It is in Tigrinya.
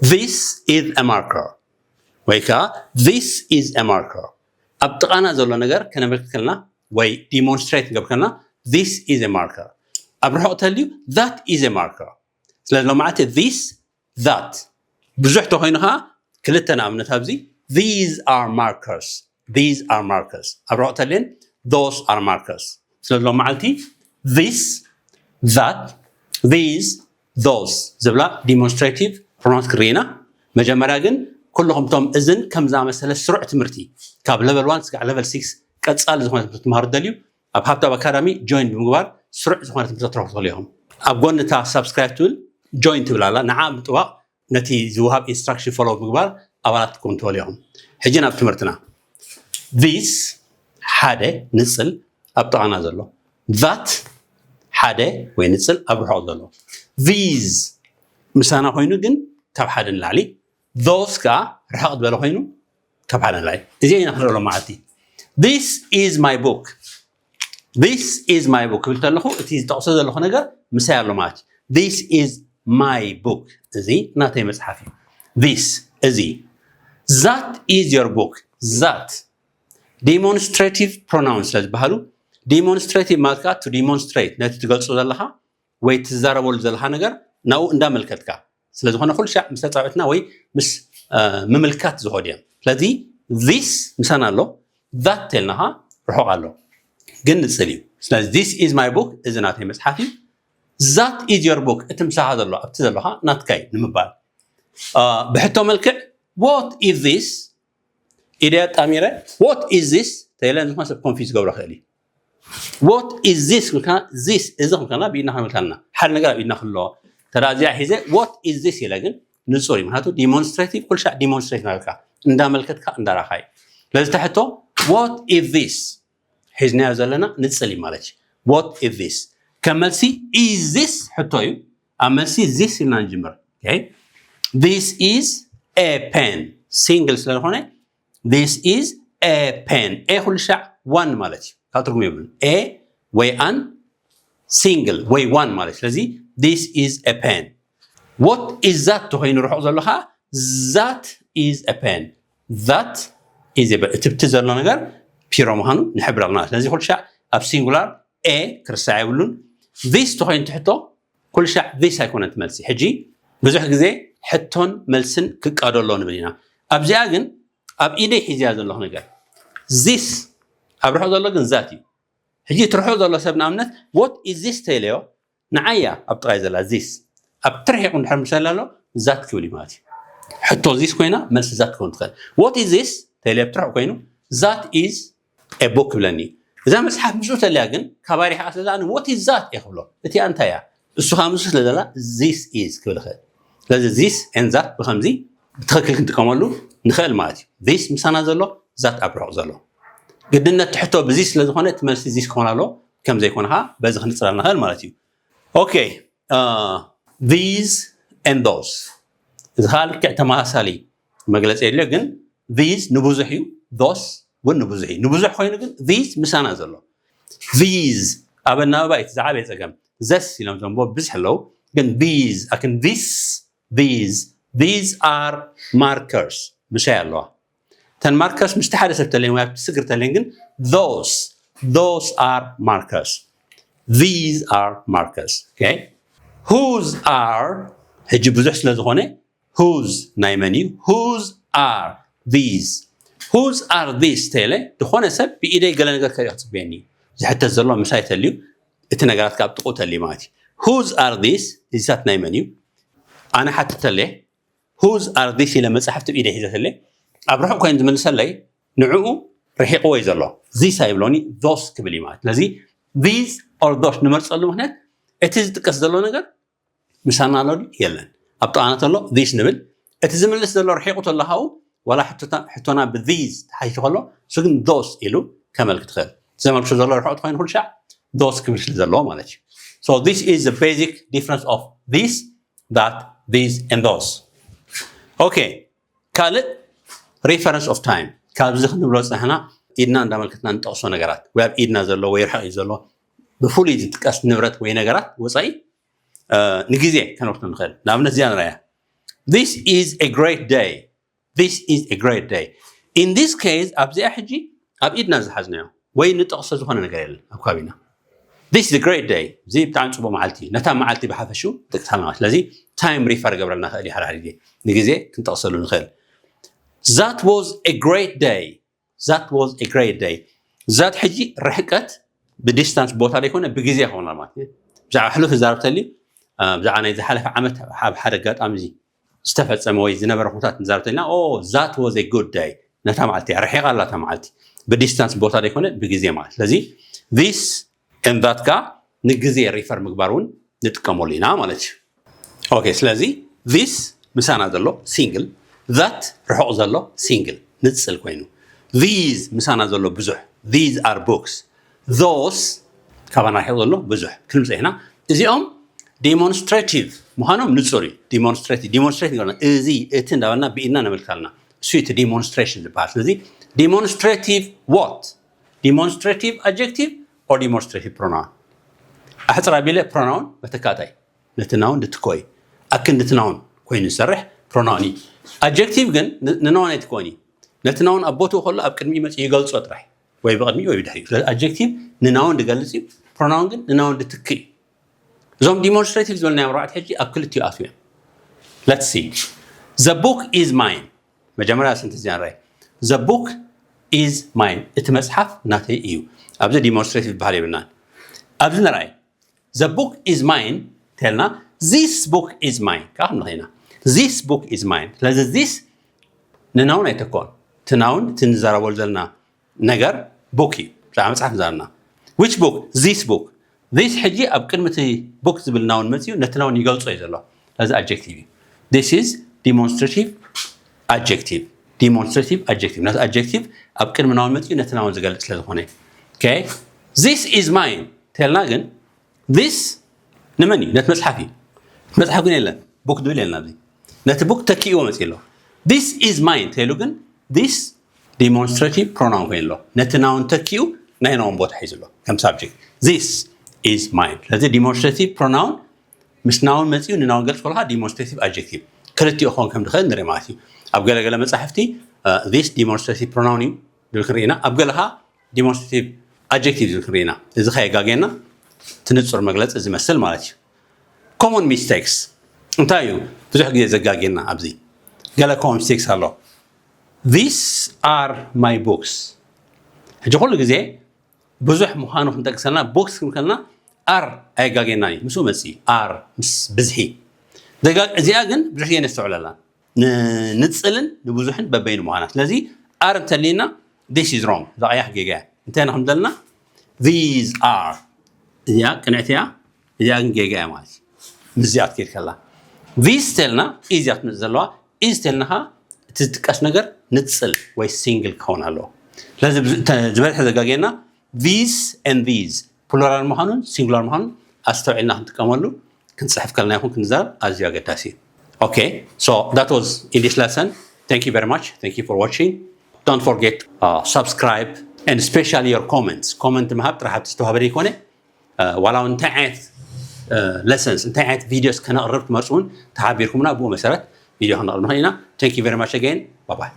This is a marker ወይ ከዓ this is a marker። ኣብ ጥቓና ዘሎ ነገር ከነመልክት ከለና ወይ demonstrate ንገብር ከለና this is a marker። ኣብ ርሑቕ ተልዩ that is a marker። ስለዚ ሎማዓልቲ this that ብዙሕ ተኮይኑ ከዓ ክልተ ንኣብነት ኣብዚ these are markers these are markers ኣብ ርሑቕ ተልየን those are markers። ስለዚ ሎማዓልቲ this that these those ዝብላ demonstrative pronouns ክርኢና። መጀመርያ ግን ኩልኹም ቶም እዝን ከም ዝኣመሰለ ስሩዕ ትምህርቲ ካብ level one ስጋዕ level six ቀጻሊ ዝኾነ ትምህርቲ ትምሃሩ ደልዩ ኣብ ሃብታብ ኣካዳሚ join ብምግባር ስሩዕ ዝኾነ ትምህርቲ ትረኽቡ ትኽእሉ ኢኹም። ኣብ ጎኒ እታ subscribe ትብል join ትብል ኣላ። ንዓ ምጥዋቕ ነቲ ዝወሃብ instruction follow ምግባር ኣባላት ትኮኑ ትበሉ ኢኹም። ሕጂ ናብ ትምህርትና። This ሓደ ንጽል ኣብ ጥቓና ዘሎ፣ that ሓደ ወይ ንጽል ኣብ ርሑቕ ዘሎ፣ these ምሳና ኮይኑ ግን ካብ ሓደ ንላዕሊ፣ those ከዓ ርሕቕ ዝበለ ኮይኑ ካብ ሓደ ንላዕሊ። እዚ ኢና ክንርኢ ሎማዓልቲ። This is my book this is my book ክብል ከለኹ እቲ ዝጠቕሶ ዘለኹ ነገር ምሳይ ኣሎ ማለት እዩ። This is my book እዚ ናተይ መፅሓፍ እዩ። This እዚ that is your book that demonstrative pronouns ስለ ዝበሃሉ demonstrative ማለት ከዓ to demonstrate ነቲ ትገልፆ ዘለኻ ወይ ትዛረበሉ ዘለኻ ነገር ናብኡ እንዳመልከትካ ስለ ዝኾነ ኩሉ ሻዕ ምስ ተፃወትና ወይ ምስ ምምልካት ዝኸዱ እዮም። ስለዚ this ምሳና ኣሎ that ተልናኻ ርሑቕ ኣሎ ግን ንፅል እዩ። ስለዚ this is my book እዚ ናተይ መፅሓፍ እዩ። That is your book እቲ ምሳኻ ዘሎ ኣብቲ ዘለኻ ናትካ እዩ ንምባል ብሕቶ መልክዕ what is this ኢደ ኣጣሚረ what is this ተይለ ዝኾነ ሰብ confuse ገብሮ ክእል እዩ። What is this ክልካ this እዚ ክልከና ብኢድና ክንብል ከለና ሓደ ነገር ኣብ ኢድና ክሎ ተዳ እዚኣ ሒዘ what is this ኢለ ግን ንጹር እዩ። ምክንያቱ demonstrative ኩሉ ሻዕ demonstrate ናበልካ እንዳመልከትካ እንዳራኻይ ስለዚ ተሕቶ what is this ሒዝናዮ ዘለና ንጽል እዩ ማለት እዩ። What is this ከም መልሲ is this ሕቶ እዩ። ኣብ መልሲ this ኢልና ንጅምር። This is a pen single ስለዝኾነ this is a pen a ኩሉ ሻዕ one ማለት እዩ ካብ ትርጉም የብሉን። A ወይ an single ወይ one ማለት ስለዚ this is a pen። What is that ተኮይኑ ርሑቕ ዘሎ ከዓ that is a pen that is a pen እቲ ብቲ ዘሎ ነገር ፒሮ ምዃኑ ንሕብረልና። ስለዚ ኩሉ ሻዕ ኣብ singular a ክርስዕ የብሉን። This ተኮይኑ ትሕቶ ኩሉ ሻዕ this ኣይኮነን ትመልሲ። ሕጂ ብዙሕ ግዜ ሕቶን መልስን ክቃዶ ኣሎ ንብል ኢና። ኣብዚኣ ግን ኣብ ኢደይ ሒዝያ ዘለኹ ነገር this ኣብ ርሑቕ ዘሎ ግን that እዩ። ሕጂ እቲ ርሑቕ ዘሎ ሰብ ንኣብነት what is this ተይለዮ ንዓያ ኣብ ጥቓይ ዘላ this ኣብ ትርሒቑ እንድሕር ምሰላ ኣሎ that ክብል እዩ ማለት እዩ። ሕቶ this ኮይና መልሲ that ክኸውን ትኽእል። What is this ተይለዮ ኣብ ትርሒቑ ኮይኑ that is a book ክብለኒ። እዛ መጽሓፍ ምስኡ ተልያ ግን ካባይ ርሒቓ ስለ ዝኣኒ what is that እየ ክብሎ። እቲኣ እንታይ እያ? እሱ ከዓ ምስኡ ስለ ዘላ this is ክብል ይኽእል። ስለዚ this and that ብኸምዚ ብትኽክል ክንጥቀመሉ ንኽእል ማለት እዩ። This ምሳና ዘሎ that ኣብ ርሑቕ ዘሎ ግድነት ትሕቶ ብዚ ስለ ዝኾነ እቲ መልሲ this ክኾን ኣለዎ። ከም ዘይኮነ ከዓ በዚ ክንፅላል ንኽእል ማለት እዩ። Okay these and those እዚ ከዓ ልክዕ ተመሳሳሊ መግለፂ የድልዮ ግን these ንብዙሕ እዩ። Those እውን ንብዙሕ እዩ። ንብዙሕ ኮይኑ ግን these ምሳና ዘሎ these ኣብ ኣናባባ እቲ ዝዓበየ ፀገም ዘስ ኢሎም ዘንቦ ብዝሕ ኣለዉ ግን these ኣክን this these these are markers ምሳይ ኣለዋ። ተን markers ምስቲ ሓደ ሰብ ተለየን ወይ ኣብቲ ስግር ተለየን ግን those those are markers these are markers okay whose are ሕጂ ብዙሕ ስለ ዝኾነ whose ናይ መን እዩ whose are these whose are these ተለ ዝኾነ ሰብ ብኢደይ ገለ ነገር ከሪኦ ክፅበየኒ እዩ ዝሕተት ዘሎ ምሳይ ተልዩ እቲ ነገራት ካብ ጥቑ ተልዩ ማለት እዩ whose are these እዚታት ናይ መን እዩ ኣነ ሓትተለ whose are these ኢለ መፅሓፍቲ ብኢደይ ሒዘተለ ኣብ ርሑቕ ኮይኑ ዝመልሰለይ ንዕኡ ርሒቕዎ እዩ ዘሎ this ኣይብሎኒ those ክብል እዩ ማለት ስለዚ these or those ንመርፀሉ ምክንያት እቲ ዝጥቀስ ዘሎ ነገር ምሳና ኣሎ የለን ኣብ ጥቓና ተሎ this ንብል እቲ ዝምልስ ዘሎ ርሒቑ ተሎ ሃው ዋላ ሕቶና ብ these ተሓይሹ ከሎ እሱ ግን those ኢሉ ከመልክ ትኽእል ዘመልክቶ ዘሎ ርሑቕ ትኮይኑ ኩሉ ሻዕ those ክብል ስለ ዘለዎ ማለት እዩ so this is the basic difference of this that these and those okay ካልእ reference of time ካብዚ ክንብሎ ዝፀናሕና ኢድና እንዳመልከትና ንጠቕሶ ነገራት ወይ ኣብ ኢድና ዘሎ ወይ ርሕቕ እዩ ዘሎ ብፍሉይ ዝጥቀስ ንብረት ወይ ነገራት ወፃኢ ንግዜ ከነውክቶ ንኽእል ንኣብነት እዚኣ ንረያ This is a great day. This is a great day. In this case ኣብዚኣ ሕጂ ኣብ ኢድና ዝሓዝናዮ ወይ ንጠቕሶ ዝኾነ ነገር የለን ኣብ ከባቢና። This is a great day. እዚ ብጣዕሚ ፅቡቅ መዓልቲ እዩ። ነታ መዓልቲ ብሓፈሹ ጥቅስ ኣለና። ስለዚ time refer ገብረልና ክእል እዩ። ሓደ ሓደ ግዜ ንግዜ ክንጠቕሰሉ ንኽእል። That was a great day. That was a great day. That ሕጂ ርሕቀት ብ distance ቦታ ዘይኮነ ብግዜ ይኸውን ማለት እዩ። ብዛዕባ ሕሉፍ ዝዛረብ ተልዩ ብዛዕባ ናይ ዝሓለፈ ዓመት ኣብ ሓደ ኣጋጣሚ እዚ ዝተፈጸመ ወይ ዝነበረ ኩነታት ንዛረብ ተልና oh that was a good day። ነታ መዓልቲ ርሒቓ ኣላ እታ መዓልቲ። ብ distance ቦታ ዘይኮነ ብግዜ ማለት። ስለዚ this and that ከኣ ንግዜ refer ምግባር እውን ንጥቀመሉ ኢና ማለት እዩ። Okay ስለዚ this ምሳና ዘሎ single, that ርሑቕ ዘሎ single ንጽል ኮይኑ፣ these ምሳና ዘሎ ብዙሕ, these are books, those ካባና ርሒቕ ዘሎ ብዙሕ ክንምጽእ ኢና። እዚኦም demonstrative ምዃኖም ንጹር እዩ። Demonstrative demonstrate ንገብረና እዚ እቲ እንዳበልና ብኢድና ነመልክት ኣለና። እሱ እቲ demonstration ዝበሃል። ስለዚ demonstrative what? Demonstrative adjective or demonstrative pronoun? ኣሕጽር ኣቢለ pronoun መተካእታይ ነቲ noun ድትኮ እዩ። ኣክንዲ እቲ noun ኮይኑ ዝሰርሕ pronoun እዩ። Adjective ግን ን noun ኣይትኮን እዩ። ነቲ noun ኣብ ቦትኡ ከሎ ኣብ ቅድሚኡ መጽኡ ይገልጾ ጥራሕ ወይ ብቅድሚኡ ወይ ብድሕሪኡ። ስለዚ adjective ን noun ድገልጽ እዩ። Pronoun ግን ን noun ድትክእ እዩ። እዞም demonstrative ዝበልናዮም ኣርባዕተ ሕጂ ኣብ ክልቲኡ ኣትዉ እዮም። Let's see. The book is mine. መጀመርያ ስንት እዚኣ ንርኣይ። The book is mine. እቲ መጽሓፍ ናተይ እዩ። ኣብዚ demonstrative ዝበሃል የብልናን። ኣብዚ ንርኣይ። The book is mine ተልና this book is mine ከዓ ክንብል ኢና። This book is mine። ስለዚ this ን noun ኣይተኮን። እቲ noun እቲ ንዛረበሉ ዘለና ነገር book እዩ። ብዛዕባ መጽሓፍ ንዛረብና። Which book? This book. This ሕጂ ኣብ ቅድሚ እቲ book ዝብል noun መጽኡ ነቲ noun ይገልጾ እዩ ዘሎ። ስለዚ adjective እዩ። This is demonstrative adjective. Demonstrative adjective ነቲ adjective ኣብ ቅድሚ noun መጽኡ ነቲ noun ዝገልጽ ስለ ዝኾነ። Okay? This is mine ተልና ግን this ንመን እዩ? ነቲ መጽሓፍ እዩ። መጽሓፍ ግን የለን። Book ድብል የለን ኣብዚ። ነቲ book ተኪእዎ መጽኡ ኣሎ። This is mine ተይሉ ግን this demonstrative pronoun ኮይኑ ኣሎ። ነቲ noun ተኪኡ ናይ noun ቦታ ሒዙ ኣሎ ከም subject። This is mine። ስለዚ demonstrative pronoun ምስ noun መጽኡ ን noun ገልጽ ከለኻ demonstrative adjective ክልቲኡ ክኸውን ከም ዝኽእል ንርኢ ማለት እዩ። ኣብ ገለገለ መጻሕፍቲ this demonstrative pronoun እዩ ዝብል ክንርኢ ኢና። ኣብ ገለ ከዓ demonstrative adjective ዝብል ክንርኢ ኢና። እዚ ከየጋግየና እቲ ንጹር መግለጺ ዝመስል ማለት እዩ። Common mistakes እንታይ እዩ ብዙሕ ግዜ ዘጋግየና ኣብዚ? ገለ common mistakes ኣሎ። These are my books። ሕጂ ኩሉ ግዜ ብዙሕ ምዃኑ ክንጠቅሰልና books ክንከልና are ኣየጋግየናን እዩ። ምስኡ መጽእ እዩ። Are ምስ ብዝሒ። እዚኣ ግን ብዙሕ ግዜ ነስተውዕለላ። ንንጽልን ንብዙሕን በበይኑ ምዃና። ስለዚ are እንተልዩና this is wrong። እዛ ቀያሕ ጌጋ እያ። እንታይ ኢና ክንብል ዘለና? These are። እዚኣ ቅንዕቲ እያ። እዚኣ ግን ጌጋ እያ ማለት እዩ። ምስዚኣ ክትከይድ ከላ። These ተልና is እያ ክትመጽእ ዘለዋ። Is ተልና ኸዓ እቲ ዝጥቀስ ነገር ንጽል ወይ single ክኸውን ኣለዎ። ስለዚ ዝበዝሐ ዘጋግየና these and these plural ምዃኑን singular ምዃኑን ኣስተውዒልና ክንጥቀመሉ ክንጽሕፍ ከለና ይኹን ክንዛረብ ኣዝዩ ኣገዳሲ እዩ። Okay so that was English lesson. Thank you very much. Thank you for watching. Don't forget subscribe and especially your comments. Comment ምሃብ ጥራሕ ኣብቲ ዝተዋህበ ዘይኮነ ዋላ እውን እንታይ ዓይነት lessons እንታይ ዓይነት videos ከነቕርብ ትመርጹ እውን ተሓቢርኩምና ብኡ መሰረት video ከነቕርብ ንኽእል ኢና። Thank you very much again. Bye bye.